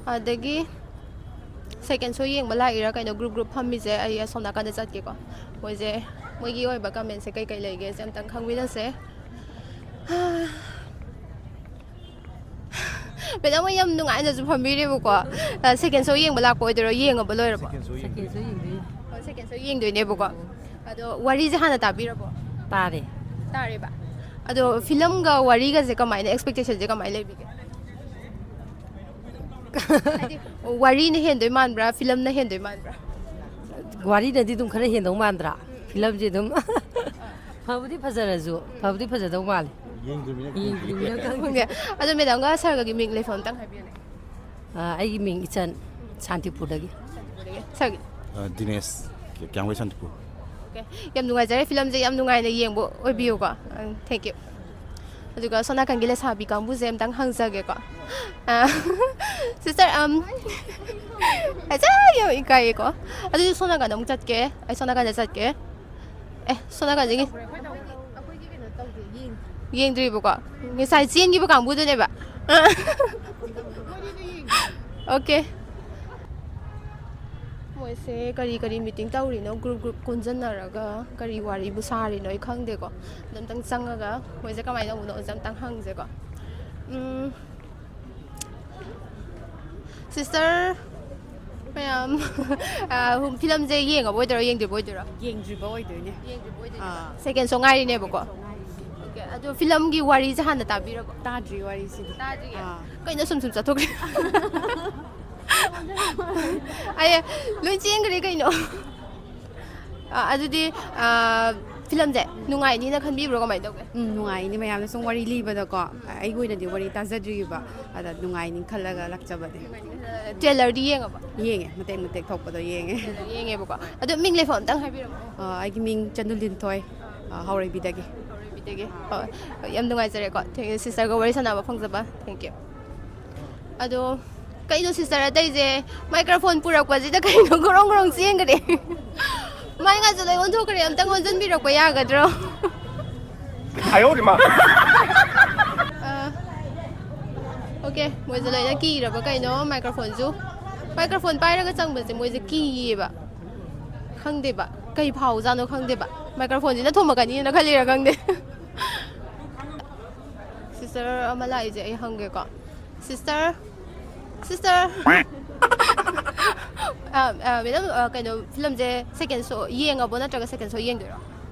ꯑꯗꯒꯤ second show ꯌꯦꯡꯕ ꯂꯥꯛꯏꯔꯥ ꯀꯩꯅꯣ group group ꯐꯝꯃꯤꯁꯦ, ꯑꯩ ꯑꯁꯣꯝ ꯅꯥꯀꯟꯗ ꯆꯠꯀꯦꯀꯣ꯫ ꯃꯣꯏꯁꯦ, ꯃꯣꯏꯒꯤ ꯑꯣꯏꯕ commentꯁꯦ ꯀꯩ ꯀꯩ ꯂꯩꯒꯦꯁꯦ ꯑꯝꯇꯪ ꯈꯪꯃꯤꯟꯅꯁꯦ꯫ Madam ꯍꯣꯏ ꯌꯥꯝ ꯅꯨꯡꯉꯥꯏꯅꯁꯨ ꯐꯝꯕꯤꯔꯦꯕꯀꯣ꯫ ꯑ, second show ꯌꯦꯡꯕ ꯂꯥꯛꯄ ꯑꯣꯏꯗꯣꯏꯔꯣ? ꯌꯦꯡꯉꯕ ꯂꯣꯏꯔꯕꯣ? Second show ꯌꯦꯡꯗꯣꯏꯅꯦ꯫ ꯑꯣ, second show ꯌꯦꯡꯗꯣꯏꯅꯦꯕꯀꯣ꯫ ꯑꯗꯣ ꯋꯥꯔꯤꯁꯦ ꯍꯥꯟꯅ ꯇꯥꯕꯤꯔꯕꯣ? ꯇꯥꯔꯦ꯫ ꯇꯥꯔꯦꯕ꯫ ꯑꯗꯣ ꯐꯤꯂꯝꯒ ꯋꯥꯔꯤꯒꯁꯦ ꯀꯃꯥꯏꯅ, expectationꯁꯦ ꯀꯃꯥꯏꯅ ꯂꯩꯕꯤꯒꯦ? ꯍꯥꯏꯗꯤ, ꯋꯥꯔꯤꯅ ꯍꯦꯟꯗꯣꯏ ꯃꯥꯟꯕ꯭ꯔꯥ, ꯐꯤꯂꯝꯅ ꯍꯦꯟꯗꯣꯏ ꯃꯥꯟꯕ꯭ꯔꯥ? ꯋꯥꯔꯤꯅꯗꯤ ꯑꯗꯨꯝ ꯈꯔ ꯍꯦꯟꯗꯧ ꯃꯥꯟꯗ꯭ꯔꯥ? ꯐꯤꯂꯝꯁꯦ ꯑꯗꯨꯝ ꯐꯕꯨꯗꯤ ꯐꯖꯔꯁꯨ, ꯐꯕꯨꯗꯤ ꯐꯖꯗꯧ ꯃꯥꯜꯂꯦ꯫ ꯌꯦꯡꯗ꯭ꯔꯤꯕꯅꯤꯅ ꯈꯪꯗꯦ꯫ ꯌꯦꯡꯗ꯭ꯔꯤꯕꯅꯤꯅ ꯈꯪꯗꯦ꯫ ꯈꯪꯗꯦ꯫ ꯑꯗꯣ madamꯒ sirꯒꯒꯤ ꯃꯤꯡ ꯂꯩꯐꯝ ꯑꯝꯇꯪ ꯍꯥꯏꯕꯤꯌꯨꯅꯦ꯫ ꯑ, ꯑꯩꯒꯤ ꯃꯤꯡ ꯏꯆꯟ꯫ ꯁꯥꯟꯇꯤꯄꯨꯔꯗꯒꯤ꯫ ꯁꯥꯔꯒꯤ꯫ ꯑ, ꯗꯤꯅꯦꯁ, ꯀ꯭ꯌꯥꯝꯒꯩ ꯁꯥꯟꯇꯤꯄꯨꯔ꯫ ꯑꯣꯀꯦ, ꯌꯥꯝ ꯅꯨꯡꯉꯥꯏꯖꯔꯦ, ꯐꯤꯂꯝꯁꯦ ꯌꯥꯝ ꯅꯨꯡꯉꯥꯏꯅ ꯌꯦꯡꯕ ꯑꯣꯏꯕꯤꯌꯨꯀꯣ꯫ ꯊꯦꯡꯀ꯭ꯌꯨ꯫ ꯑꯗꯨꯒ ꯁꯣꯝ ꯅꯥꯀꯟꯒꯤ ꯂꯩꯁꯥꯕꯤ ꯀꯥꯡꯕꯨꯁꯦ ꯑꯝꯇꯪ ꯍꯪꯖꯒꯦꯀꯣ꯫ ꯁꯤꯁꯇꯔ, ꯑꯝ, ꯑꯆꯥ, ꯌꯥꯝ ꯏꯀꯥꯏꯌꯦꯀꯣ꯫ ꯑꯗꯨꯗꯤ ꯁꯣꯝ ꯅꯥꯀꯟꯗ ꯑꯃꯨꯛ ꯆꯠꯀꯦ꯫ ꯑꯩ ꯁꯣꯝ ꯅꯥꯀꯟꯗ ꯆꯠꯀꯦ꯫ ꯑꯦ, ꯁꯣꯝ ꯅꯥꯀꯟꯗꯒꯤ ꯌꯦꯡꯗ꯭ꯔꯤꯕꯀꯣ꯫ ꯉꯁꯥꯏ ꯆꯦꯟꯈꯤꯕ ꯀꯥꯡꯕꯨꯗꯨꯅꯦꯕ꯫ ꯑꯣꯀꯦ꯫ ꯃꯣꯏꯁꯦ ꯀꯔꯤ ꯀꯔꯤ ꯃꯤꯇꯤꯡ ꯇꯧꯔꯤꯅꯣ, ꯒ꯭ꯔꯨꯞ ꯒ꯭ꯔꯨꯞ ꯀꯣꯟꯁꯤꯟꯅꯔꯒ ꯀꯔꯤ ꯋꯥꯔꯤꯕꯨ ꯁꯥꯔꯤꯅꯣ ꯑꯩ ꯈꯪꯗꯦꯀꯣ꯫ ꯑꯗꯣ ꯑꯝꯇꯪ ꯆꯪꯉꯒ ꯃꯣꯏꯁꯦ ꯀꯃꯥꯏꯅ ꯇꯧꯕꯅꯣꯁꯦ ꯑꯝꯇꯪ ꯍꯪꯁꯦꯀꯣ꯫ ꯎꯝ, ꯁꯤꯁꯇꯔ ꯃꯌꯥꯝ, ꯐꯤꯂꯝꯁꯦ ꯌꯦꯡꯉꯕ ꯑꯣꯏꯗꯣꯏꯔꯣ, ꯌꯦꯡꯗ꯭ꯔꯤꯕ ꯑꯣꯏꯗꯣꯏꯔꯣ? ꯌꯦꯡꯗ꯭ꯔꯤꯕ ꯑꯣꯏꯗꯣꯏꯅꯦ꯫ ꯌꯦꯡꯗ꯭ꯔꯤꯕ ꯑꯣꯏꯗꯣꯏꯅꯦ꯫ ꯑꯥ꯫ ꯁꯦꯀꯦꯟ ꯁꯣ ꯉꯥꯏꯔꯤꯅꯦꯕꯀꯣ꯫ ꯑꯣꯀꯦ, ꯑꯗꯣ ꯐꯤꯂꯝꯒꯤ ꯋꯥꯔꯤꯁꯦ ꯍꯥꯟꯅ ꯇꯥꯕꯤꯔꯕꯣ? ꯇꯥꯗ꯭ꯔꯤ ꯋꯥꯔꯤꯁꯤꯗꯤ꯫ ꯇꯥꯗ꯭ꯔꯤꯌꯦ꯫ ꯑꯥ꯫ ꯀꯩꯅꯣ ꯁꯨꯝ ꯁꯨꯝ ꯆꯠꯊꯣꯛꯈ꯭ꯔꯦ꯫ ꯑꯩ ꯂꯣꯏ ꯆꯦꯟꯈ꯭ꯔꯦ ꯀꯩꯅꯣ꯫ ꯑꯥ, ꯑꯗꯨꯗꯤ, ꯑꯥ, ꯐꯤꯂꯝꯁꯦ ꯅꯨꯡꯉꯥꯏꯅꯤꯅ ꯈꯟꯕꯤꯕ꯭ꯔꯣ, ꯀꯃꯥꯏꯅ ꯇꯧꯒꯦ? ꯎꯝ, ꯅꯨꯡꯉꯥꯏꯅꯤ꯫ ꯃꯌꯥꯝꯅ ꯁꯨꯝ ꯋꯥꯔꯤ ꯂꯤꯕꯗꯀꯣ, ꯑꯩꯒꯤ ꯑꯣꯏꯅꯗꯤ ꯋꯥꯔꯤ ꯇꯥꯖꯗ꯭ꯔꯤꯕ, ꯑꯗ ꯅꯨꯡꯉꯥꯏꯅꯤ ꯈꯜꯂꯒ ꯂꯥꯛꯆꯕꯅꯦ꯫ ꯇ꯭ꯔꯦꯂꯔꯗꯤ ꯌꯦꯡꯉꯕ? ꯌꯦꯡꯉꯦ, ꯃꯇꯦꯛ ꯃꯇꯦꯛ ꯊꯣꯛꯄꯗꯣ ꯌꯦꯡꯉꯦ꯫ ꯌꯦꯡꯉꯦꯕꯀꯣ꯫ ꯑꯗꯣ ꯃꯤꯡ ꯂꯩꯐꯝ ꯑꯝꯇꯪ ꯍꯥꯏꯕꯤꯔꯝꯃꯣ꯫ ꯑ, ꯑꯩꯒꯤ ꯃꯤꯡ ꯆꯅꯨ ꯂꯤꯟꯊꯣꯏ, ꯑ, ꯍꯥꯎꯔꯩꯕꯤꯗꯒꯤ꯫ ꯍꯣꯏ, ꯌꯥꯝ ꯅꯨꯡꯉꯥꯏꯖꯔꯦꯀꯣ꯫ ꯊꯦꯡ-, ꯁꯤꯁꯇꯔꯒ ꯋꯥꯔꯤ ꯁꯥꯟꯅꯕ ꯐꯪꯖꯕ꯫ ꯊꯦꯡꯀ꯭ꯌꯨ꯫ ꯑꯗꯣ ꯀꯩꯅꯣ ꯁꯤꯁꯇꯔ ꯑꯇꯩꯁꯦ ꯃꯥꯏꯀ꯭ꯔꯣꯐꯣꯟ ꯄꯨꯔꯛꯄꯁꯤꯗ ꯀꯩꯅꯣ ꯒꯣꯔꯣꯡ ꯒꯣꯔꯣꯡ ꯆꯦꯟꯈ꯭ꯔꯦ꯫ ꯃꯥꯏ ꯉꯥꯁꯨ ꯂꯣꯏ ꯑꯣꯟꯊꯣꯛꯈ꯭ꯔꯦ꯫ ꯑꯝꯇꯪ ꯑꯣꯟꯁꯤꯟꯕꯤꯔꯛꯄ ꯌꯥꯒꯗ꯭ꯔꯣ? ꯑꯥ, ꯑꯣꯀꯦ, ꯃꯣꯏꯁꯦ ꯂꯣꯏꯅ ꯀꯤꯔꯕ ꯀꯩꯅꯣ ꯃꯥꯏꯀ꯭ꯔꯣꯐꯣꯟꯁꯨ꯫ ꯃꯥꯏꯀ꯭ꯔꯣꯐꯣꯟ ꯄꯥꯏꯔꯒ ꯆꯪꯕꯁꯦ ꯃꯣꯏꯁꯦ ꯀꯤꯌꯦꯕ꯫ ꯈꯪꯗꯦꯕ, ꯀꯩ ꯐꯥꯎꯖꯥꯠꯅꯣ ꯈꯪꯗꯦꯕ꯫ ꯃꯥꯏꯀ꯭ꯔꯣꯐꯣꯟꯁꯤꯅ ꯊꯣꯝꯃꯛꯀꯅꯤꯅ ꯈꯜꯂꯤꯔ ꯈꯪꯗꯦ꯫ ꯁꯤꯁꯇꯔ ꯑꯃ ꯂꯥꯛꯏꯁꯦ ꯑꯩ ꯍꯪꯒꯦꯀꯣ꯫ Sister, sister. ꯑ, ꯑ, ꯃꯦꯗꯥꯝ, ꯑ, ꯀꯩꯅꯣ, ꯐꯤꯂꯝꯁꯦ ꯁꯦꯀꯦꯟ ꯁꯣ ꯌꯦꯡꯉꯕꯣ, ꯅꯠꯇ꯭ꯔꯒ ꯁꯦꯀꯦꯟ ꯁꯣ ꯌꯦꯡꯗꯣꯏꯔꯣ?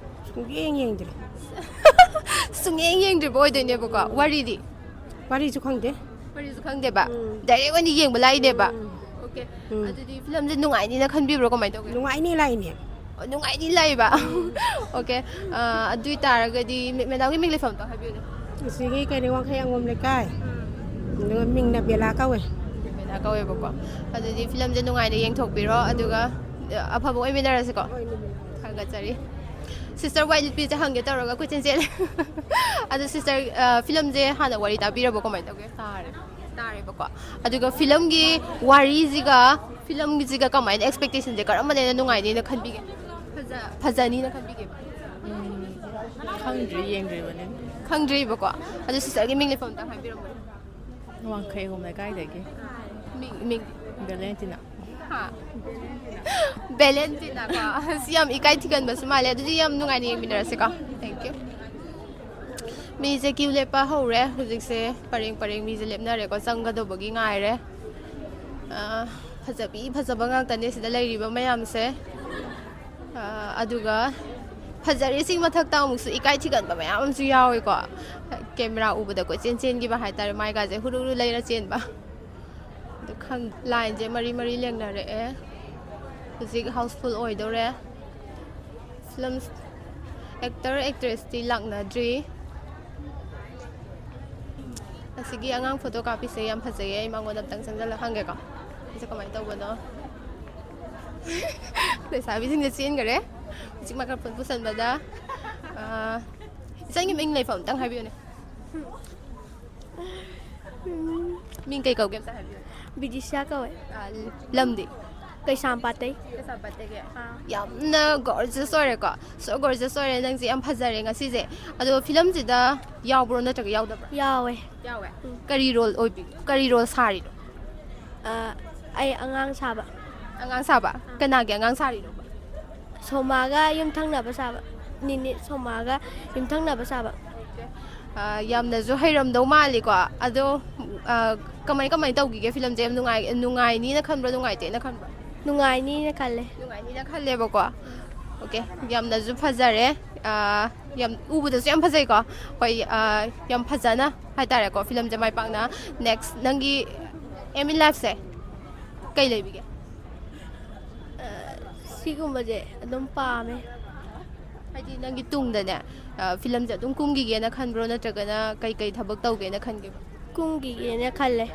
ꯁꯨꯡꯌꯦꯡ ꯌꯦꯡꯗ꯭ꯔꯤ꯫ ꯁꯨꯡꯌꯦꯡ ꯌꯦꯡꯗ꯭ꯔꯤꯕ ꯑꯣꯏꯗꯣꯏꯅꯦꯕꯀꯣ꯫ ꯋꯥꯔꯤꯗꯤ? ꯋꯥꯔꯤꯁꯨ ꯈꯪꯗꯦ꯫ ꯋꯥꯔꯤꯁꯨ ꯈꯪꯗꯦꯕ꯫ ꯎꯝ꯫ ꯗꯥꯏꯔꯦꯛ ꯑꯣꯏꯅ ꯌꯦꯡꯕ ꯂꯥꯛꯏꯅꯦꯕ꯫ ꯎꯝ꯫ ꯑꯣꯀꯦ꯫ ꯎꯝ꯫ ꯑꯗꯨꯗꯤ ꯐꯤꯂꯝꯁꯦ ꯅꯨꯡꯉꯥꯏꯅꯤꯅ ꯈꯟꯕꯤꯕ꯭ꯔꯣ, ꯀꯃꯥꯏꯅ ꯇꯧꯒꯦ? ꯅꯨꯡꯉꯥꯏꯅꯤ ꯂꯥꯛꯏꯅꯦ꯫ ꯑꯣ, ꯅꯨꯡꯉꯥꯏꯅꯤ ꯂꯥꯛꯏꯕ꯫ ꯑꯣꯀꯦ꯫ ꯑ, ꯑꯗꯨ ꯑꯣꯏꯇꯥꯔꯒꯗꯤ ꯃꯦ-, ꯃꯦꯗꯥꯝꯒꯤ ꯃꯤꯡ ꯂꯩꯐꯝꯗꯣ ꯍꯥꯏꯕꯤꯌꯨꯅꯦ꯫ ꯑꯁꯤꯒꯤ ꯀꯩꯅꯣ, ꯋꯥꯡꯈꯩ ꯑꯉꯣꯝ ꯂꯩꯀꯥꯏ꯫ ꯑꯗꯨꯒ ꯃꯤꯡꯅ ꯕꯦꯂꯥ ꯀꯧꯋꯦ꯫ ꯀꯧꯋꯦꯕꯀꯣ꯫ ꯑꯗꯨꯗꯤ ꯐꯤꯂꯝꯁꯦ ꯅꯨꯡꯉꯥꯏꯅ ꯌꯦꯡꯊꯣꯛꯄꯤꯔꯣ, ꯑꯗꯨꯒ ꯑꯐꯕ ꯑꯣꯏꯃꯤꯟꯅꯔꯁꯤꯀꯣ꯫ ꯊꯥꯒꯠꯆꯔꯤ꯫ ꯁꯤꯁꯇꯔ ꯋꯥꯏꯠ ꯂꯤꯠꯄꯤꯁꯦ ꯍꯪꯒꯦ ꯇꯧꯔꯒ ꯀꯣꯏꯆꯦꯟ ꯆꯦꯜꯂꯦ꯫ ꯑꯗꯣ ꯁꯤꯁꯇꯔ, ꯐꯤꯂꯝꯁꯦ ꯍꯥꯟꯅ ꯋꯥꯔꯤ ꯇꯥꯕꯤꯔꯕꯣ? ꯀꯃꯥꯏꯅ ꯇꯧꯒꯦ? ꯇꯥꯔꯦ꯫ ꯇꯥꯔꯦꯕꯀꯣ꯫ ꯑꯗꯨꯒ ꯐꯤꯂꯝꯒꯤ ꯋꯥꯔꯤꯁꯤꯒ ꯐꯤꯂꯝꯒꯤꯁꯤꯒ ꯀꯃꯥꯏꯅ, ꯑꯦꯛꯁꯄꯦꯛꯇꯦꯁꯟꯁꯦ ꯀꯔꯝꯕꯅ ꯍꯦꯟꯅ ꯅꯨꯡꯉꯥꯏꯅꯤꯅ ꯈꯟꯕꯤꯒꯦ? ꯐꯖ- ꯐꯖꯅꯤꯅ ꯈꯟꯕꯤꯒꯦꯕ? ꯈꯪꯗ꯭ꯔꯤ, ꯌꯦꯡꯗ꯭ꯔꯤꯕꯅꯤ꯫ ꯈꯪꯗ꯭ꯔꯤꯕꯀꯣ꯫ ꯑꯗꯨ ꯁꯤꯁꯇꯔꯒꯤ ꯃꯤꯡ ꯂꯩꯐꯝ ꯑꯝꯇꯪ ꯍꯥꯏꯕꯤꯔꯝꯃꯣ꯫ ꯋꯥꯡꯈꯩ ꯍꯣꯝ ꯂꯩꯀꯥꯏꯗꯒꯤ꯫ ꯃꯤꯡ ꯃꯤꯡ ꯕꯦꯂꯦꯟꯇꯤꯅꯥ꯫ ꯍꯥ? ꯕꯦꯂꯦꯟꯇꯤꯅꯥ ꯀꯣ꯫ ꯑꯁ, ꯌꯥꯝ ꯏꯀꯥꯏ ꯊꯤꯒꯟꯕꯁꯨ ꯃꯥꯜꯂꯦ꯫ ꯑꯗꯨꯗꯤ ꯌꯥꯝ ꯅꯨꯡꯉꯥꯏꯅ ꯌꯦꯡꯃꯤꯟꯅꯔꯁꯤꯀꯣ꯫ Thank you꯫ ꯃꯤꯁꯦ ꯀ꯭ꯌꯨ ꯂꯦꯞꯄ ꯍꯧꯔꯦ ꯍꯧꯖꯤꯛꯁꯦ꯫ ꯄꯔꯦꯡ ꯄꯔꯦꯡ ꯃꯤꯁꯦ ꯂꯦꯞꯅꯔꯦꯀꯣ, ꯆꯪꯒꯗꯧꯕꯒꯤ ꯉꯥꯏꯔꯦ꯫ ꯑꯥ, ꯐꯖꯕꯤ ꯐꯖꯕ ꯉꯥꯛꯇꯅꯦ ꯁꯤꯗ ꯂꯩꯔꯤꯕ ꯃꯌꯥꯝꯁꯦ꯫ ꯑꯥ, ꯑꯗꯨꯒ ꯐꯖꯔꯤꯁꯤꯡ ꯃꯊꯛꯇ ꯑꯃꯨꯛꯁꯨ ꯏꯀꯥꯏ ꯊꯤꯒꯟꯕ ꯃꯌꯥꯝ ꯑꯃꯁꯨ ꯌꯥꯎꯋꯦꯀꯣ꯫ ꯀꯦꯃꯦꯔꯥ ꯎꯕꯗ ꯀꯣꯏꯆꯦꯟ ꯆꯦꯟꯈꯤꯕ ꯍꯥꯏꯇꯥꯔꯦ, ꯃꯥꯏꯒꯥꯁꯦ ꯍꯨꯔꯨ ꯍꯨꯔꯨ ꯂꯩꯔ ꯆꯦꯟꯕ꯫ ꯑꯗꯨ ꯈꯪ- ꯂꯥꯏꯟꯁꯦ ꯃꯔꯤ ꯃꯔꯤ ꯂꯦꯡꯅꯔꯛꯑꯦ꯫ ꯍꯧꯖꯤꯛ ꯍꯥꯎꯁꯐꯨꯜ ꯑꯣꯏꯗꯧꯔꯦ꯫ ꯐꯤꯂꯝ ꯑꯦꯛꯇꯔ ꯑꯦꯛꯇ꯭ꯔꯦꯁꯇꯤ ꯂꯥꯛꯅꯗ꯭ꯔꯤ꯫ ꯑꯁꯤꯒꯤ ꯑꯉꯥꯡ ꯐꯣꯇꯣ ꯀꯥꯞꯄꯤꯁꯦ ꯌꯥꯝ ꯐꯖꯩꯌꯦ꯫ ꯑꯩ ꯃꯉꯣꯟꯗ ꯑꯝꯇꯪ ꯆꯪꯁꯤꯜꯂꯒ ꯍꯪꯒꯦꯀꯣ꯫ ꯁꯤꯁꯦ ꯀꯃꯥꯏꯅ ꯇꯧꯕꯅꯣ? ꯂꯩꯁꯥꯕꯤꯁꯤꯡꯁꯦ ꯆꯦꯟꯈꯔꯦ꯫ ꯍꯧꯖꯤꯛ ꯃꯥꯏꯀ꯭ꯔꯣꯐꯣꯟ ꯄꯨꯁꯟꯕꯗ꯫ ꯑꯥ, ꯏꯆꯟꯒꯤ ꯃꯤꯡ ꯂꯩꯐꯝ ꯑꯝꯇꯪ ꯍꯥꯏꯕꯤꯌꯨꯅꯦ꯫ ꯃꯤꯡ ꯀꯩ ꯀꯧꯒꯦ ꯑꯝꯇ ꯍꯥꯏꯕꯤꯌꯨ꯫ ꯕꯤꯗꯤꯁꯥ ꯀꯧꯋꯦ꯫ ꯑꯥ, ꯂꯝꯗꯤ? ꯀꯩꯁꯥꯝꯄꯥꯠꯇꯩ꯫ ꯀꯩꯁꯥꯝꯄꯥꯠꯇꯒꯤ꯫ ꯑꯥ꯫ ꯌꯥꯝꯅ ꯒꯣꯔꯖꯁ ꯑꯣꯏꯔꯦꯀꯣ꯫ ꯁꯣ ꯒꯣꯔꯖꯁ ꯑꯣꯏꯔꯦ꯫ ꯅꯪꯁꯦ ꯌꯥꯝ ꯐꯖꯔꯦ ꯉꯁꯤꯁꯦ꯫ ꯑꯗꯣ ꯐꯤꯂꯝꯁꯤꯗ ꯌꯥꯎꯕ꯭ꯔꯣ ꯅꯠꯇ꯭ꯔꯒ ꯌꯥꯎꯗꯕ꯭ꯔꯣ? ꯌꯥꯎꯋꯦ꯫ ꯌꯥꯎꯋꯦ꯫ ꯀꯔꯤ ꯔꯣꯜ ꯑꯣꯏꯕꯤ- ꯀꯔꯤ ꯔꯣꯜ ꯁꯥꯔꯤꯅꯣ? ꯑ, ꯑꯩ ꯑꯉꯥꯡ ꯁꯥꯕ꯫ ꯑꯉꯥꯡ ꯁꯥꯕ? ꯀꯅꯥꯒꯤ ꯑꯉꯥꯡ ꯁꯥꯔꯤꯅꯣ? ꯁꯣꯃꯥꯒ ꯌꯨꯝꯊꯪꯅꯕ ꯁꯥꯕ꯫ ꯅꯤꯅꯦ ꯁꯣꯃꯥꯒ ꯌꯨꯝꯊꯪꯅꯕ ꯁꯥꯕ꯫ ꯑꯥ, ꯌꯥꯝꯅꯁꯨ ꯍꯩꯔꯝꯗꯧ ꯃꯥꯜꯂꯤꯀꯣ꯫ ꯑꯗꯣ, ꯑꯥ, ꯀꯃꯥꯏ ꯀꯃꯥꯏ ꯇꯧꯈꯤꯒꯦ ꯐꯤꯂꯝꯁꯦ? ꯌꯥꯝ ꯅꯨꯡꯉꯥꯏ- ꯅꯨꯡꯉꯥꯏꯅꯤꯅ ꯈꯟꯕ꯭ꯔꯣ, ꯅꯨꯡꯉꯥꯏꯇꯦꯅ ꯈꯟꯕ꯭ꯔꯣ? ꯅꯨꯡꯉꯥꯏꯅꯤꯅ ꯈꯜꯂꯦ꯫ ꯅꯨꯡꯉꯥꯏꯅꯤꯅ ꯈꯜꯂꯦꯕꯀꯣ꯫ ꯑꯣꯀꯦ, ꯌꯥꯝꯅꯁꯨ ꯐꯖꯔꯦ꯫ ꯑꯥ, ꯌꯥꯝ ꯎꯕꯗꯁꯨ ꯌꯥꯝ ꯐꯖꯩꯀꯣ꯫ ꯍꯣꯏ, ꯑꯥ, ꯌꯥꯝ ꯐꯖꯅ ꯍꯥꯏꯇꯥꯔꯦꯀꯣ, ꯐꯤꯂꯝꯁꯦ ꯃꯥꯏ ꯄꯥꯛꯅ꯫ ꯅꯦꯛꯁ, ꯅꯪꯒꯤ ꯑꯦꯝ ꯏꯟ ꯂꯥꯏꯐꯁꯦ ꯀꯩ ꯂꯩꯕꯤꯒꯦ? ꯁꯤꯒꯨꯝꯕꯁꯦ ꯑꯗꯨꯝ ꯄꯥꯝꯃꯦ꯫ ꯍꯥꯏꯗꯤ ꯅꯪꯒꯤ ꯇꯨꯡꯗꯅꯦ, ꯑ, ꯐꯤꯂꯝꯁꯦ ꯑꯗꯨꯝ ꯀꯨꯝꯈꯤꯒꯦꯅ ꯈꯟꯕ꯭ꯔꯣ, ꯅꯠꯇ꯭ꯔꯒꯅ ꯀꯩꯀꯩ ꯊꯕꯛ ꯇꯧꯒꯦꯅ ꯈꯟꯒꯦꯕ? ꯀꯨꯝꯈꯤꯒꯦꯅ ꯈꯜꯂꯦ꯫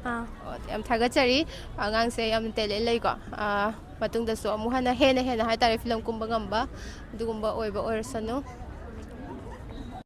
ꯑꯥ꯫ ꯑꯣ, ꯌꯥꯝ ꯊꯥꯒꯠꯆꯔꯤ꯫ ꯑꯉꯥꯡꯁꯦ ꯌꯥꯝ talent ꯂꯩꯀꯣ꯫ ꯑꯥ, ꯃꯇꯨꯡꯗꯁꯨ ꯑꯃꯨꯛ ꯍꯟꯅ, ꯍꯦꯟꯅ ꯍꯦꯟꯅ ꯍꯥꯏꯇꯥꯔꯦ, film ꯀꯨꯝꯕ ꯉꯝꯕ ꯑꯗꯨꯒꯨꯝꯕ ꯑꯣꯏꯕ ꯑꯣꯏꯔꯁꯅꯨ꯫